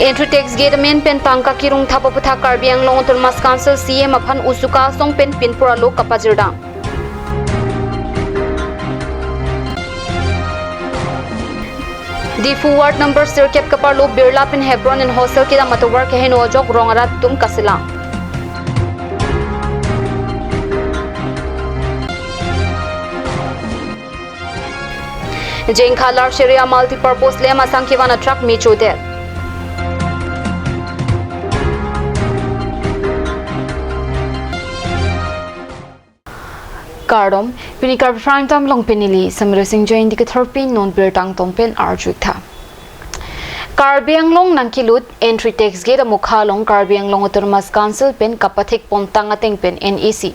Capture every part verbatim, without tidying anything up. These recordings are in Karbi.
Entry tax gate amen pen tangka kirung thap aputhak Karbi Anglong Autonomous Council C E M aphan Usuka asong pen pinpur alo kapajirdam. Diphu ward number sirkep kaparlo Birla pen Hebron and hostel kedam atovar keheno ajok rong arat atum kaselam. Jengkha Larsheria multipurpose lamp asang kevan a truck mechodet. Kardom, pini Karbi Prime Time along pini neli Samir Singh Jain dikit thorpi non birta angtong pen arju-ik tha. Karbi Anglong nangkelut entry tax gate amukha along Karbi Anglong Autonomous Council pen kapathik pontang ateng pen N E C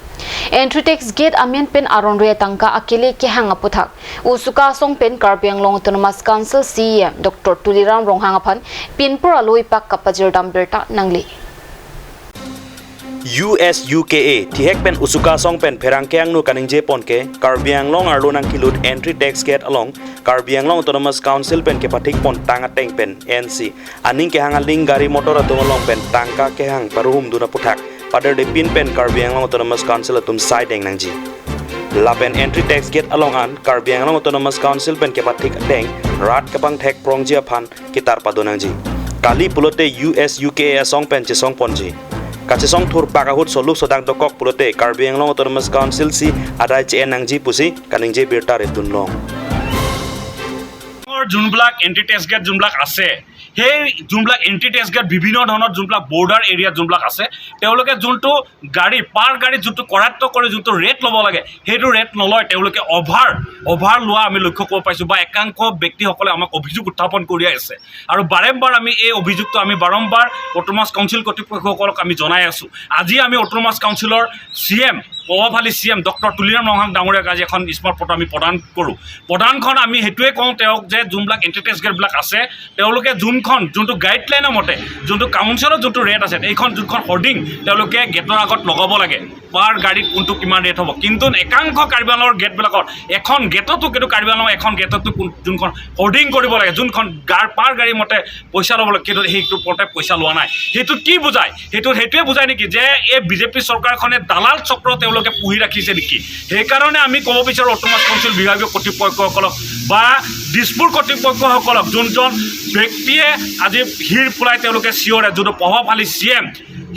entry tax gate amen pen aron re tangka akele kehang aputhak Usuka asong pen Karbi Anglong Autonomous Council C E M Doctor Tuliram Ronghang aphan pinpur alo ipak kapajirdam birta nangli. U S U K A thihek pen Usuka asong pen pherangke angno kaningje pon ke Karbi Anglong arlo nangkelut entry tax gate along Karbi Anglong Autonomous Council pen kepathik pontang ateng pen N C aning kehang aling gari motor atum along pen tangka kehang paruhum dun aputhak paderde pin pen Karbi Anglong Autonomous Council atum saideng nangji. Lapen entry tax gate along an Karbi Anglong Autonomous Council pen kepathik ateng rat kapangthek prongji aphan ketar pado nangji. Kali pulote U S U K A asong pen chesong ponji. Kachesong thurpak ahut soluk sodak dokok pulote Karbi Anglong Autonomous Council si adai che-en nangji pusi kaningje birta ret dunlong. অসমৰ যোনবিলাক anti text gate যোনবিলাক আছে, সেই যোনবিলাক anti text gate বিভিন্ন ধৰণৰ যোনবিলাক বৰ্ডাৰ এৰিয়াত যোনবিলাক আছে, তেওঁলোকে যোনটো গাড়ী, পাৰ গাড়ীত যোনটো কৰায়ত্ত কৰি যোনটো ৰেট ল'ব লাগে, সেইটো ৰেট নলয়। তেওঁলোকে অভাৰ, অভাৰ লোৱা আমি লক্ষ্য কৰিব পাইছোঁ বা একাংশ ব্যক্তিসকলে আমাক অভিযোগ উত্থাপন কৰি আহিছে। আৰু বাৰেম্বাৰ আমি এই অভিযোগটো আমি বাৰম্বাৰ অট'নমাছ কাউন্সিল কৰ্তৃপক্ষসকলক আমি জনাই আছোঁ। আজি আমি অট'নমাছ কাউন্সিলৰ চি এম, প্ৰভাৱশালী চি এম ডক্টৰ তুলিৰাম ৰংহাং ডাঙৰীয়াক আজি এখন স্মাৰক পত্ৰ আমি প্ৰদান কৰোঁ। প্ৰদানখন আমি সেইটোৱে কওঁ তেওঁক যে যোনবিলাক এণ্টি টেক্স গেটবিলাক আছে, তেওঁলোকে যোনখন, যোনটো গাইডলাইনৰ মতে, যোনটো কাউন্সিলৰ যোনটো ৰেট আছে, এইখন যোনখন হৰ্ডিং তেওঁলোকে গেটৰ আগত লগাব লাগে, পাৰ গাড়ীত কোনটো কিমান ৰেট হ'ব। কিন্তু একাংশ কাৰ্বি আংলঙৰ গেটবিলাকত এখন গেটতো, কিন্তু কাৰ্বি আংলঙৰ এখন গেটতো কোন-, যোনখন হৰ্ডিং কৰিব লাগে, যোনখন গাৰ-, পাৰ গাড়ী মতে পইচা ল'ব লাগে, কিন্তু সেইটো ওপৰতে পইচা লোৱা নাই। সেইটো কি বুজায়? সেইটো সেইটোৱে বুজায় নেকি যে এই বিজেপি চৰকাৰখনে দালাল চক্ৰ তেওঁলোকে পুহি ৰাখিছে নেকি? সেইকাৰণে আমি ক'ব বিচাৰোঁ অট'নমাছ কাউন্সিল বিভাগীয় কৰ্তৃপক্ষসকলক বা দিছপুৰ কৰ্তৃপক্ষসকলক, যোনজন ব্যক্তিয়ে আজি শিৰ ফুলাই তেওঁলোকে চিঞৰে, যোনটো প্ৰভাৱশালী চি এম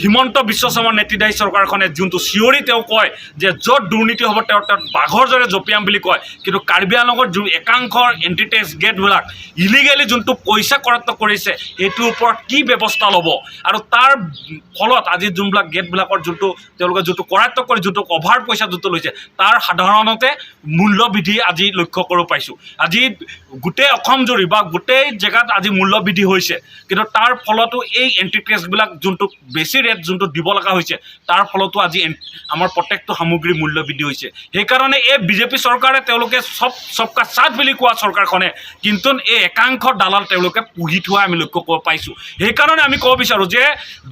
হিমন্ত বিশ্ব শৰ্মাৰ নেতৃত্বাধীন চৰকাৰখনে যোনটো চিঞৰি তেওঁ কয় যে য'ত দুৰ্নীতি হ'ব তেওঁ তাত বাঘৰ দৰে জঁপিয়াম বুলি কয়, কিন্তু কাৰ্বি আংলঙৰ যোন একাংশৰ এণ্টি টেক্স গেটবিলাক ইলিগেলি যোনটো পইচা কৰায়ত্ত কৰিছে, সেইটোৰ ওপৰত কি ব্যৱস্থা ল'ব? আৰু তাৰ ফলত আজি যোনবিলাক গেটবিলাকৰ যোনটো তেওঁলোকে যোনটো কৰায়ত্ত কৰি যোনটো অভাৰ পইচা যোনটো লৈছে, তাৰ সাধাৰণতে মূল্য বৃদ্ধি আজি লক্ষ্য কৰিব পাইছোঁ। আজি গোটেই অসম জুৰি বা গোটেই জেগাত আজি মূল্য বৃদ্ধি হৈছে, কিন্তু তাৰ ফলতো এই এণ্টি টেক্সবিলাক যোনটো বেছি ৰেট যোনটো দিব লগা হৈছে, তাৰ ফলতো আজি এন-, আমাৰ প্ৰত্যেকটো সামগ্ৰীৰ মূল্য বৃদ্ধি হৈছে। সেইকাৰণে এই বিজেপি চৰকাৰে তেওঁলোকে সব, সবকা সাথ বুলি কোৱা চৰকাৰখনে, কিন্তু এই একাংশ দালাল তেওঁলোকে পুহি থোৱা আমি লক্ষ্য কৰিব পাইছোঁ। সেইকাৰণে আমি ক'ব বিচাৰোঁ যে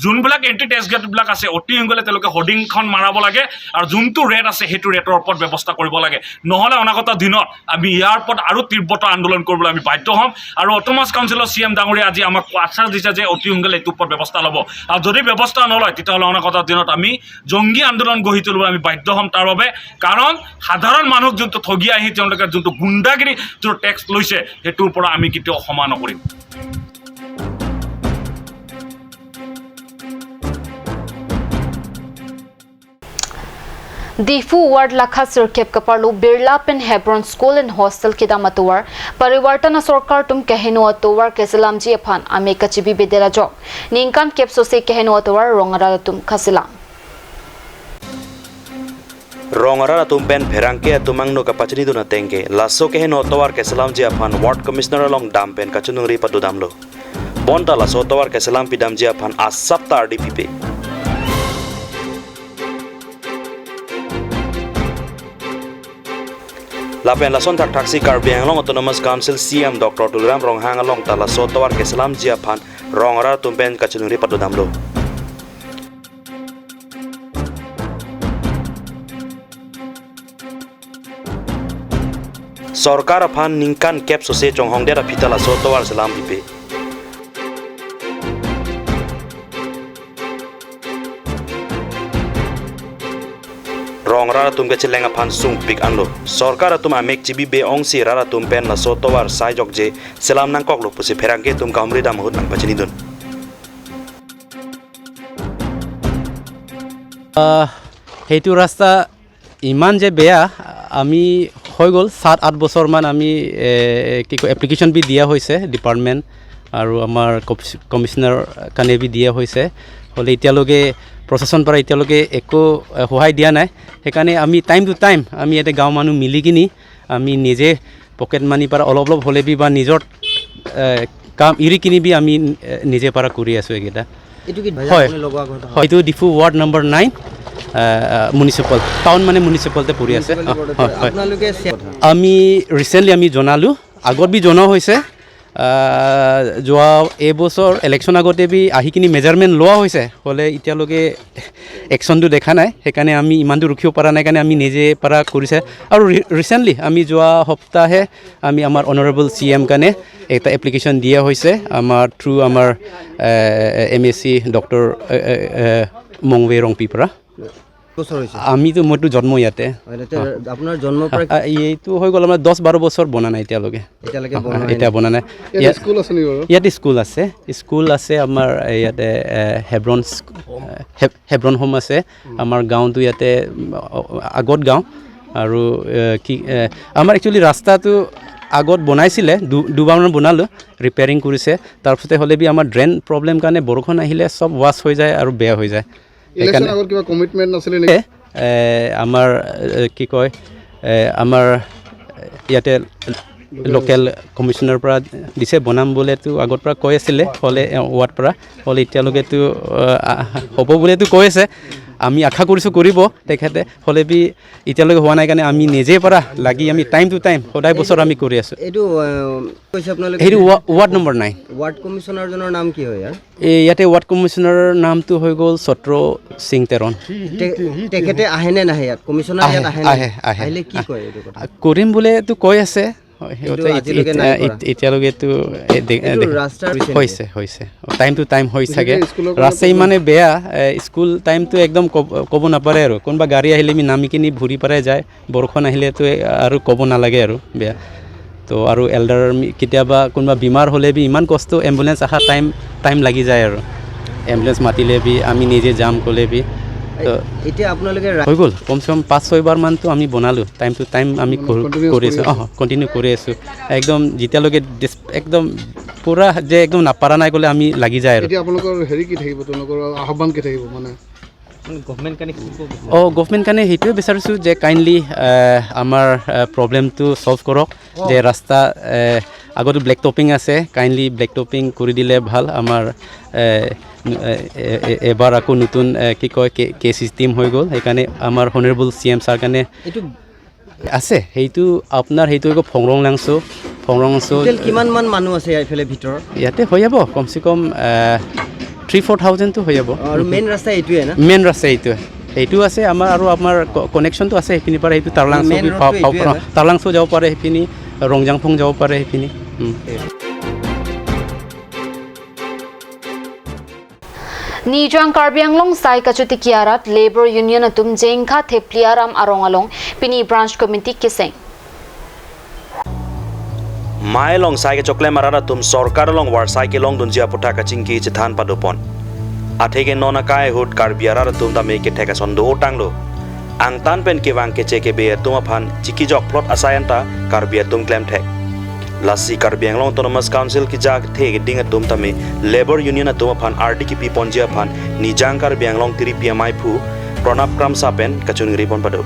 যোনবিলাক এণ্টি টেক্স গেটবিলাক আছে, অতি সোনকালে তেওঁলোকে হৰ্ডিংখন মাৰাব লাগে আৰু যোনটো ৰেট আছে, সেইটো ৰেটৰ ওপৰত ব্যৱস্থা কৰিব লাগে। নহ'লে অনাগত দিনত আমি ইয়াৰ ওপৰত আৰু তীব্ৰতৰ আন্দোলন কৰিবলৈ আমি বাধ্য হ'ম। আৰু অট'নমাছ কাউন্সিলৰ চি এম ডাঙৰীয়া আজি আমাক আশ্বাস দিছে যে অতি সোনকালে এইটোৰ ওপৰত ব্যৱস্থা ল'ব। আৰু যদি ব্যৱস্থা নলয়, তেতিয়াহ'লে অনাগত দিনত আমি জংগী আন্দোলন গঢ়ি তুলিবলৈ আমি বাধ্য হ'ম। তাৰ বাবে, কাৰণ সাধাৰণ মানুহ যোনটো ঠগি আহি তেওঁলোকে যোনটো গুণ্ডাগিৰি, যোনটো টেক্স লৈছে, সেইটোৰ পৰা আমি কেতিয়াও ক্ষমা নকৰিম। Diphu ward lakha sirkep kaparlo Birla pen Hebron School and Hostel kedam atovar Parivartan asorkar atum keheno atovar keselamji aphan amek kachibi bedet ajok ningkan kep sose keheno atovar rong arat atum kaselam. Rong arat atum pen pherangke atum angno kapachini dun ateng ke laso keheno atovar keselamji aphan Ward Commissioner along dam pen kachiningri padodamlo. Bonta laso atovar keselam pidamji aphan asap ta ardi pipe. Lapen lason thakthaksi Karbi Anglong Autonomous Council C M Doctor Tuliram Ronghang along ta laso atovar keselamji aphan rong arat atum pen kachiningri padodamlo. Sorkar aphan ningkan kep sose chonghongdet aphi ta laso atovar selam pipe. Rat atum kacheleng aphan sungpik anlo. Sorkar atum amek chibibe ongsi rat atum pen laso tovar sai jokje selam nangkoklo pusi pherangke atum kahumri dam ahut nangpachinidun. আহ, সেইটো ৰাস্তা ইমান যে বেয়া, আমি হৈ গ'ল সাত আঠ বছৰমান আমি, এ, কি কয়, এপ্লিকেশ্যন বি দিয়া হৈছে ডিপাৰ্টমেণ্ট আৰু আমাৰ কমিছ-, কমিশ্যনাৰ কাৰণে বি দিয়া হৈছে। হ'লে এতিয়ালৈকে প্ৰশাসনৰ পৰা এতিয়ালৈকে একো, এ, সহায় দিয়া নাই। সেইকাৰণে আমি টাইম টু টাইম আমি ইয়াতে গাঁৱৰ মানুহ মিলি কিনি আমি নিজে পকেট মানি পৰা অলপ অলপ হ'লে বি বা নিজৰ, এ, কাম এৰি কিনি বি আমি, এ, নিজে পৰা কৰি আছোঁ এইকেইটা। এইটো কি হয়। আপুনি লগোৱা ঘৰ? হয়, এইটো ডিফু ৱাৰ্ড নম্বৰ নাইন, আহ, মিউনিচিপেল, টাউন মানে মিউনিচিপেলতে পৰি আছে। মিউনিচিপেল অ, ৱাৰ্ডতে। হয়, হয়। আপোনালোকে চে- আমি ৰিচেণ্টলি আমি জনালোঁ, আগত বি জনোৱা হৈছে, আহ, যোৱা এইবছৰ ইলেকশ্যন আগতে বি আহি কিনি মেজাৰমেণ্ট লোৱা হৈছে, হ'লে এতিয়ালৈকে একশ্যনটো দেখা নাই। সেইকাৰণে আমি ইমানটো ৰখিব পৰা নাই কাৰণে আমি নিজে পৰা কৰিছে। আৰু ৰি-, ৰিচেণ্টলি আমি যোৱা সপ্তাহে আমি আমাৰ অনাৰেবল চি এম কাৰণে এটা এপ্লিকেশ্যন দিয়া হৈছে আমাৰ থ্ৰু আমাৰ, এ, এম এ চি ডক্টৰ, এ, এ, এ, মংৱে ৰংপিৰ পৰা। বছৰ হৈছে? আমিতো, মইতো জন্ম ইয়াতে। হয়, তাতে অ। আপোনাৰ জন্মৰ পৰা আ, আ, এইটো হৈ গ'ল আমাৰ দহ বাৰ বছৰ বনা নাই এতিয়ালৈকে। এতিয়ালৈকে অ, বনোৱাই এতিয়া নাই। বনা নাই। ইয়াত ইয়াত স্কুল আছে নেকি বাৰু? ইয়াত স্কুল আছে, স্কুল আছে আমাৰ ইয়াতে, এ, হেব্ৰন স্ক-, এ, হেব-, হেব্ৰন হোম আছে। উম। আমাৰ গাঁৱতো ইয়াতে, উম, অ, অ, আগত গাঁও আৰু, এ, কি, এ, আমাৰ একচুৱেলি ৰাস্তাটো আগত বনাইছিলে, দু-, দুবাৰমান বনালোঁ, ৰিপেয়াৰিং কৰিছে। তাৰপিছতে হ'লে বি আমাৰ ড্ৰেইন প্ৰব্লেম কাৰণে বৰষুণ আহিলে চব ৱাছ হৈ যায় আৰু বেয়া হৈ যায়। ইলেকশ্যন সেইকাৰণে আগত কিবা কমিটমেণ্ট নাছিলে নেকি? এ, এ, আমাৰ, এ, কি কয়, এ, আমাৰ ইয়াতে লোকেল কমিশ্যনাৰ পৰা দিছে, বনাম বুলিতো আগৰ পৰা কৈ আছিলে, হ'লে, এ, ৱাৰ্ড পৰা, হ'লে এতিয়ালৈকেতো, আ, আ, হ'ব বুলিতো কৈ আছে। আমি আশা কৰিছোঁ কৰিব তেখেতে, হ'লে বি এতিয়ালৈকে হোৱা নাই কাৰণে আমি নিজে পৰা লাগি আমি টাইম টু টাইম সদায় বছৰ আমি কৰি আছোঁ। এইটো, আহ, কৈছে আপোনালোকে? সেইটো ৱা-, ৱাৰ্ড নম্বৰ নাইন। ৱাৰ্ড কমিশ্যনাৰজনৰ নাম কি হয় ইয়াৰ? এই ইয়াতে ৱাৰ্ড কমিশ্যনাৰৰ নামটো হৈ গ'ল চত্ৰ সিং তেৰণ। তে-, তেখেতে আহেনে নাহে ইয়াত? কমিশ্যনাৰ আহে, ইয়াত আহেনে? আহে, আহে। আহিলে কি কয় এইটো কথা? আ, কৰিম বুলিতো কৈ আছে। হয়, কিন্তু সিহঁতে এতি-, আজিলৈকে এতিয়া, নাই কৰা। এতি-, এতিয়ালৈকেতো এ, দে-, এইটো দে-, ৰাস্তাৰ হৈছে নেকি? হৈছে, হৈছে। টাইম টু টাইম হৈ পিছে চাগে। এতিয়া স্কুলৰ কাৰণে ৰাস্তা প্ৰব্লেম। ইমানে বেয়া, এ, স্কুল টাইমটো একদম ক'ব, ক'ব নাপাৰে আৰু। কোনোবা গাড়ী আহিলে আমি নামি কিনি ভৰি পৰাই যায়। বৰষুণ আহিলেতো এ-, আৰু ক'ব নালাগে আৰু বেয়া। তো আৰু এল্ডাৰ মি-, কেতিয়াবা কোনোবা বেমাৰ হ'লে বি ইমান কষ্ট, এম্বুলেন্স অহা টাইম, টাইম লাগি যায় আৰু। এম্বুলেন্স মাতিলে বি আমি নিজে যাম ক'লে বি। তো এতিয়া আপোনালোকে ৰা- হৈ গ'ল, কমচে কম পাঁচ ছয়বাৰ মানতো আমি বনালোঁ। টাইম টু টাইম আমি মানে কৰ-, কণ্টিনিউৱাছ কৰি কৰি আছোঁ। আছোঁ। অহ, কণ্টিনিউ কৰি আছোঁ। একদম যেতিয়ালৈকে ডিছ-, একদম পূৰা যে একদম নাপাৰা নাই ক'লে আমি লাগি যায় আৰু। এতিয়া আপোনালোকৰ হেৰি কি থাকিব, তেওঁলোকৰ আহ্বান কি থাকিব মানে? মানে গভৰ্ণমেণ্ট কাৰণে কি ক'ব বিচাৰে? অ, গভৰ্ণমেণ্ট কাৰণে সেইটোৱে বিচাৰিছোঁ যে কাইণ্ডলি, এ, আমাৰ, এ, প্ৰব্লেমটো ছল্ভ কৰক, অ। যে ৰাস্তা, এ, আগতো ব্লেক টপিং আছে, কাইণ্ডলি ব্লেক টপিং কৰি দিলে ভাল। আমাৰ, এ, এ, এ, এ, এবাৰ আকৌ নতুন, এ, কি কয়, কে-, কে চি চি টিম হৈ গ'ল, সেইকাৰণে আমাৰ হনাৰেবল চি এম ছাৰ কাৰণে এইটো আছে, সেইটো আপোনাৰ সেইটো হৈ গ'ল ফংৰং লাংচ', ফংৰং লাংচ'। টোটেল কিমান মান মানুহ আছে এইফালে ভিতৰত? ইয়াতে হৈ যাব কমচে কম, আহ, থ্ৰী ফ'ৰ থাউজেণ্ডটো হৈ যাব। অ, আৰু মেইন ৰাস্তা এইটোৱে না? মেইন ৰাস্তা এইটোৱে। সেইটো আছে আমাৰ আৰু আমাৰ ক-, কানেকশ্যনটো আছে সেইপিনিৰ পৰা, সেইটো টাৰ্লাংচ' মেইন বি ৰোডটো পা-, পা-, এইটোৱে পৰা হয়। টাৰ্লাংচ' যাব পাৰে সেইপিনি, ৰংজাংফং যাব পাৰে সেইপিনি। উম। Nijang Karbi Anglong sai kachotiki arat Labour Union atum Jengkha Thepli Aram arong along pini branch committee keseng. Mai along sai kechoklem arat atum sorkar along varsai kelongdunji aputhak kachingki chethan padopon. Atheke non akai ahut Karbi arat atum tame kethek ason do-otanglo. Angtan pen kevang keche kebe atum aphan chikijok plot asai anta Karbi atum klemthek. Lasi Karbi Anglong Autonomous Council kejak the keding atum tame Labour Union atum aphan ardi kipi ponji aphan Nijang Karbi Anglong tiripi amaiphu Pranab Kramsa pen kachunri pon pado.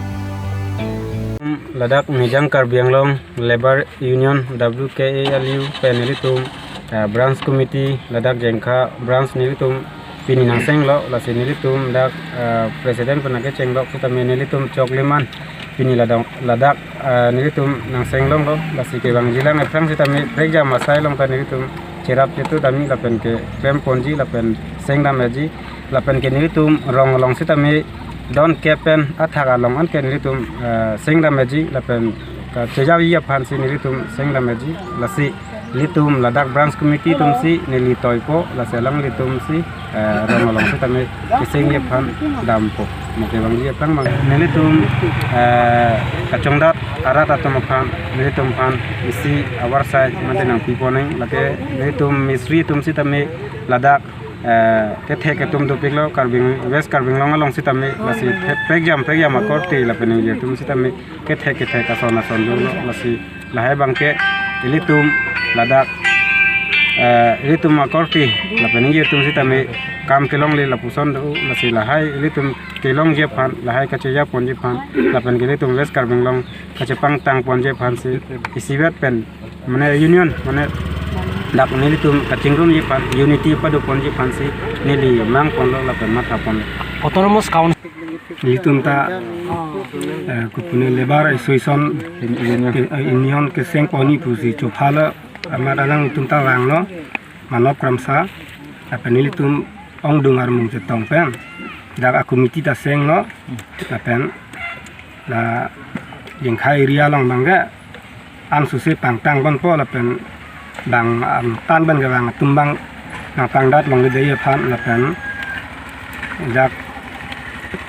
Ladak Nijang Karbi Anglong Labour Union W K A L U pen nelitum, ah, branch committee ladak Jengkha branch nelitum pini nangsenglo, lasi nelitum dak, ah, president pen nangkechenglok sitame nelitum chokleman pini ladak, ladak, ah, nelitum nangsenglonglo, lasi kevangjilang aphrang sitame prekjam asai along ta nelitum cherap chetu damji lapen keklem ponji lapen sengdamji lapen ke nelitum rong along sitame don kep pen athak along anke nelitum, ah, sengdamji lapen kachejauji aphansi nelitum sengdamji lasi Nelitum ladak branch committee atumsi neli toipo, lasi alanglitumsi, eh, rong along sitame kesengji aphan dampo. Mo kevangji aphrang abang nelitum, eh, kachongdat arat atum aphan, nelitum aphan isi avar sai mate nangpiponang, lake nelitum mistri atum sitame ladak, eh, kethek atum dopiklo, Karbi, West Karbi Anglong along sitame, lasi the-, prekjam prekjam akorte lapen ingjir atum sitame kethek kethek ason ason dolo, lasi lahai abangke ilitum ladak, eh, ilitum akorte lapen ingjir atum sitame kam kelongle lapuson do, lasi lahai ilitum kelongji aphan, lahai kachejaponji aphan, lapen ke ilitum West Karbi Anglong kachepangtangponji aphansi isivet pen, mane union, mane dak nelitum kachingrumji aphan, unity padoponji aphansi neli mangponlo lapen mathaponlo. Autonomous Council. Nelitum ta, eh, kopine Labour Association Union. Ke, eh, union kesengponji pusi chophalo, amat alanglitum ta vanglo, Manop Kramsa, lapen nelitum ongdung armung chetong pen dak a-committee ta senglo, lapen la Jengkha area along abangke ansose pangtangponpo, lapen bang, am, tan pen kevang atum abang nangpangdat longledetji aphan, lapen dak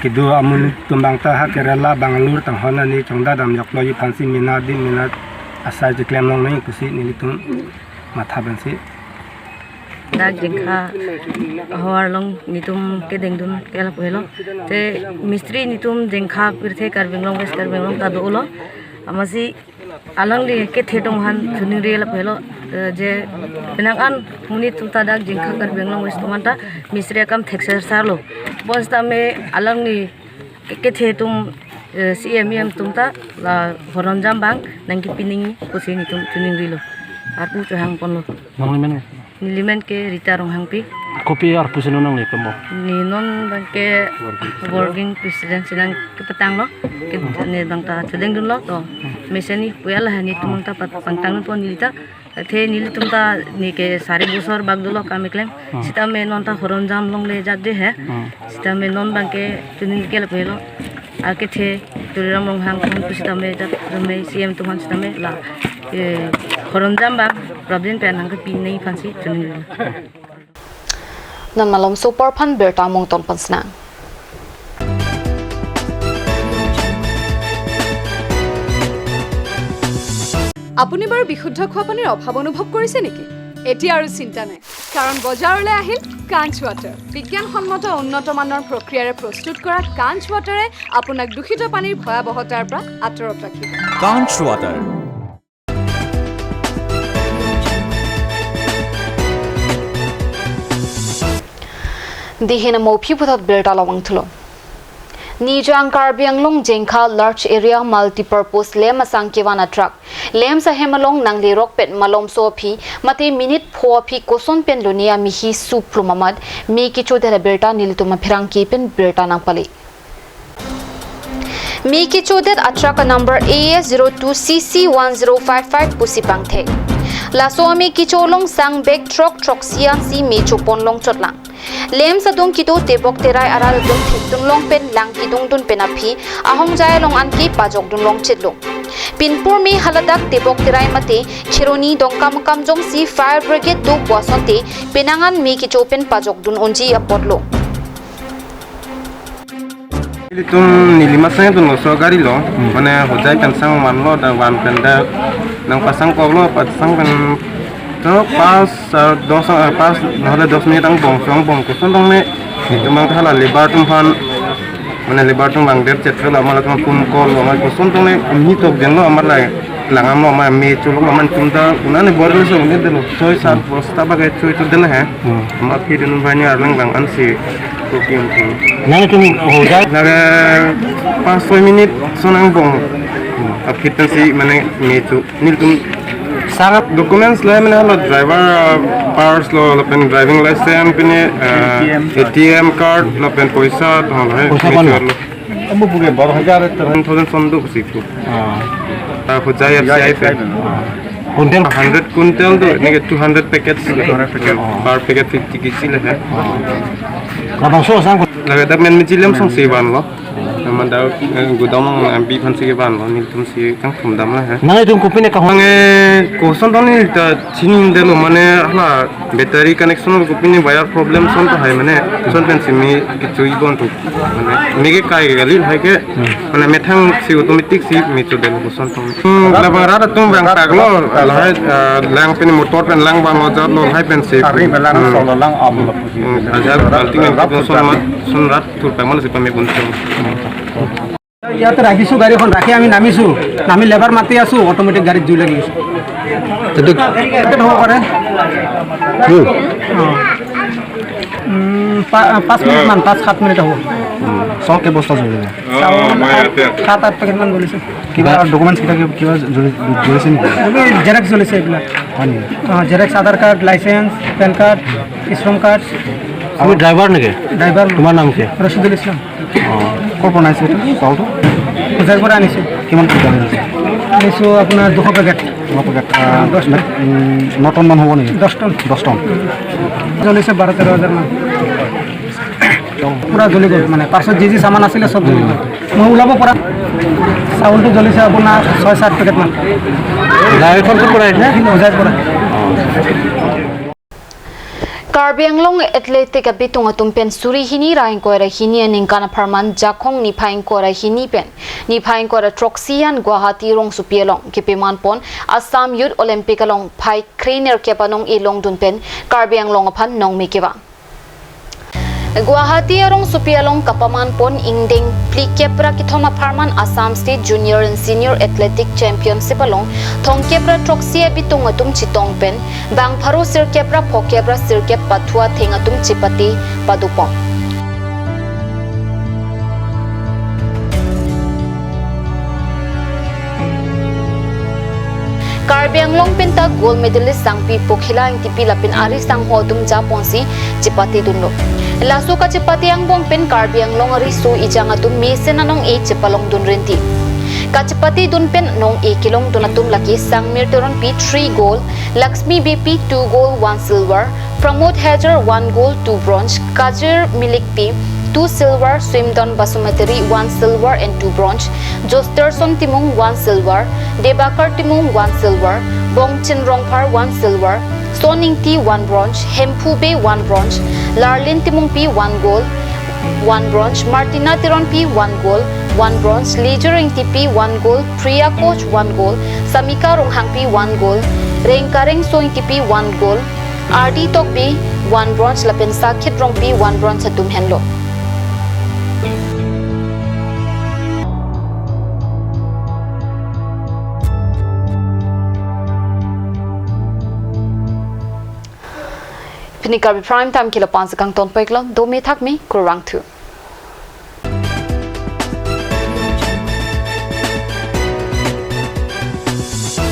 kedo amonit atum abang ta ha Kerala, Bangalore tanghon ani chongdat damjokloji aphansi mena din mena asai cheklem longnang pusi nelitum matha pensi. Dak Jengkha ahavar along nelitum kedengdun ke lapu helo. Te mistri nelitum Jengkha pirthe Karbi Anglong, West Karbi Anglong ta dolo. Amatsi alangli kethe atum aphan chiningri lapu helo. Eh, je penang an monit atum ta dak Jengkha Karbi Anglong West atum anta mistri akam thekser sarlo. Bonsitame alangli ke-, kethe atum, eh, C M, E M atum ta la horonjam abang nangkepi nangji pusi nelitum chiningrilo. Arpu chohangponlo. Nangli men? Neli men ke Rita Ronghangpi. Kopi arpu si non nangli kemo? Ne non abangke working president si nangkepatanglo. Ke ne abang ta chodengdunlo to. Mesen ni puya la nelitum abang ta pat-, pangtangdunpo neli ta. Athe nelitum ta ne ke sari bosor bak dolo kam keklem. Hmm. Sitame non ta horonjam longle jat de he. Hmm. Sitame non abangke chiningri ke lapu helo. Akethe Tuliram Ronghang atum pu sitame jat, jome C M atum aphan sitame la, eh, horonjam abang prapjin pen nangkepi nangji aphansi chiningri. Non malomso apor aphan birta mungton pansnang. আপুনি বাৰু বিশুদ্ধ খোৱা পানীৰ অভাৱ অনুভৱ কৰিছে নেকি? এতিয়া আৰু চিন্তা নাই, কাৰণ বজাৰলৈ আহিল কাঞ্চ ৱাটাৰ। বিজ্ঞানসন্মত উন্নত মানৰ প্ৰক্ৰিয়াৰে প্ৰস্তুত কৰা কাঞ্চ ৱাটাৰে আপোনাক দূষিত পানীৰ ভয়াৱহতাৰ পৰা আঁতৰত ৰাখিব। Kanch Water. Dihin mo phi puthot birta lomang thulo. Nijang Karbi Anglong Jengkha Large Area Multipurpose Lem asang kevan a-truck Lem ahem along nanglerok pen malomso aphi mate minute pho aphi koson pen lone amihi suplum amat me kechodet abirta nelitum apherangke pen birta nangpale. Me kechodet a-truck a-number A S zero two C C one zero five five pusi pangthek. Laso ame kecho along sang bag throk throksi ansi me chopon longchotlang. Lem adung kedo tebok terai arat atum thekdun long pen lang kedungdun pen aphi ahongjai along anke pajokdun longchitlo. Pinpur me haladak tebok terai mate Kheroni Dongkamukam jongsi fire brigade do pu asonte penang an me kecho pen pajokdun unji apotlo. Ilitum neli masang dunlo, so gari lo, hmm, mane Hojai kangsang manlo, dak van pen dak nangpasang koklo, pasang pen to pas, ah, dos, ah, pas, nahole dos minit angbong, so angbong koson dong ne, ilitum abang hala labour atum aphan, mane labour atum abang der chet lo, amat atum pun call lo, amat koson dong ne, ami tok den lo, amat lai. Langdamlo, amat me cholok, amat tum ta unane bor so unane delo. Choi sat, hmm, bosta bage choi to delo he. Hmm. Amat aphi dun banyak arlang lang ansi kopi atum. Nang itum Hojai? Lage pas soi minit ason angbong. Hmm. Aphi pensi mane me cho. Nelitum sangat documents lo, mane halo driver, uh, pass lo, lapen driving license, pine, uh, A T M card. A T M card, lapen poisa, to halo he. Poisa me kon? Cholo. Amo puke baro hajar ekta. Ten thousand son do pusi tu. Ah. Ah, Hojai F C I pen. Ah. Quintal? Hundred quintal do, neke two hundred packets. Two hundred packet. Ah. Per packet fifty K G le hai. Ah. Labangso asang? Lage dak men meji Lem asong si vanlo. Manda, eh, godam ang ambi aphan si kevan lo, nelitum si kangthum dam lo he. Nanglitum kopine kahong? Ang, eh, koson tong neli ta chinidetlo, mane hala battery connection lo kopine wire problem ason tahai mane, ason pensi me kechui bon tu. Mane me kekai kali lahai ke, mane methang si automatic si me chodetlo koson tong. Hmm, labang rat atum bang tak lo, lahai, eh, lang pen motor pen lang bang lo jat lo lahai pensi. Ari belang Hmm. solo lang ablo. Hmm, ajat banting yang kita son ma, son rat thur pang mana si pame buntung. ইয়াতে ৰাখিছো গাড়ীখন, ৰাখি আমি নামিছো, নামি লেবাৰ মাতি আছো, অট'মেটিক গাড়ীত জুই লাগি গৈছে। এইটো এইটো হ'ব পাৰে। উম। অ। উম, পা-, পাঁচ মিনিট মান, পাঁচ সাত মিনিট হ'ব। চাউল কেই বস্তা জ্বলিলে? চাউল সাত, সাত আঠ পেকেট মান জ্বলিছে। কিবা ডকুমেণ্টছ কিবা, কিবা, কিবা জ্বলি-, জ্বলিছে নেকি? এইটো জেৰক্স জ্বলিছে এইবিলাক। হয় নেকি? অ, জেৰক্স, আধাৰ কাৰ্ড, লাইচেন্স, পেন কাৰ্ড, শ্ৰম কাৰ্ড। তুমি ড্ৰাইভাৰ নেকি? ড্ৰাইভাৰ। তোমাৰ নাম কি? ৰচিদুল ইছলাম। অ, ক'ৰ পৰা আনিছে এইটো চাউলটো? হোজাইৰ পৰা আনিছো। কিমান কুইণ্টেল আনিছে? আনিছো আপোনাৰ দুশ পেকেট। দুশ পেকেট, আ, দহ টন। উম, ন টন মান হ'ব নেকি? দহ টন। দহ টন। জ্বলিছে বাৰ তেৰ হাজাৰ মান। পুৰা জ্বলি গ'ল, মানে পাৰ্চত যি যি চামান আছিলে চব জ্বলি গ'ল। মই ওলাব পৰা। চাউলটো জ্বলিছে আপোনাৰ ছয় সাত পেকেট মান। গাড়ীখন ক'ৰ পৰা আহিছে? হোজাইৰ পৰা। Karbi Anglong Athletic abitung atum pen suri hini ra ingkoi ra hini aningkan apharman Jakhong niphai ingkoi ra hini pen niphai ingkoi ra throksi an Guwahati rongsopi along kepaman pon Assam Youth Olympic along phai kre nerkep anong-e longdun pen Karbi Anglong aphan nongme kevang. Guwahati arongsopi along kapaman pon ingdeng phlikep ra kethom apharman Assam State Junior and Senior Athletic Championship along thomkep ra throksi abitung atum chetong pen bang pharo sirkep ra phokep ra sirkep pathu atheng atum chepate padopon. Karbi Anglong penta gold medalist Sangpi Pokhila Ingtipi lapen ari sangho atum japonsi chepatedunlo. Laso kachepate angbong pen Karbi Anglong ariso ejang atum mesen anong-e chepalongdun rinti. Kachepatedun pen nong-e kelongdun atum lake Sangmir Teronpi three gold, Lakshmi Beypi two gold, one silver, Pramod Hajar one gold, two bronze, Kajir Milikpi two silver, Swimdon Basumatary one silver and two bronze, Josterson Timung one silver, Debakar Timung one silver, Bongchin Rongphar one silver, Son Ingti one bronze, Hemphu Bey one bronze, Larlin Timungpi one gold, one bronze, Martina Teronpi one gold, one bronze, Leisure Ingtipi one gold, Priya Koch one gold, Samika Ronghangpi one gold, Rengkareng So Ingtipi one gold, R D Tokbi one bronze lapen Sakit Rongpi one bronze atum henlo. Pini Karbi Prime Time ke lapu-an si kangtonpiklo, dome thakme, kurvangthu.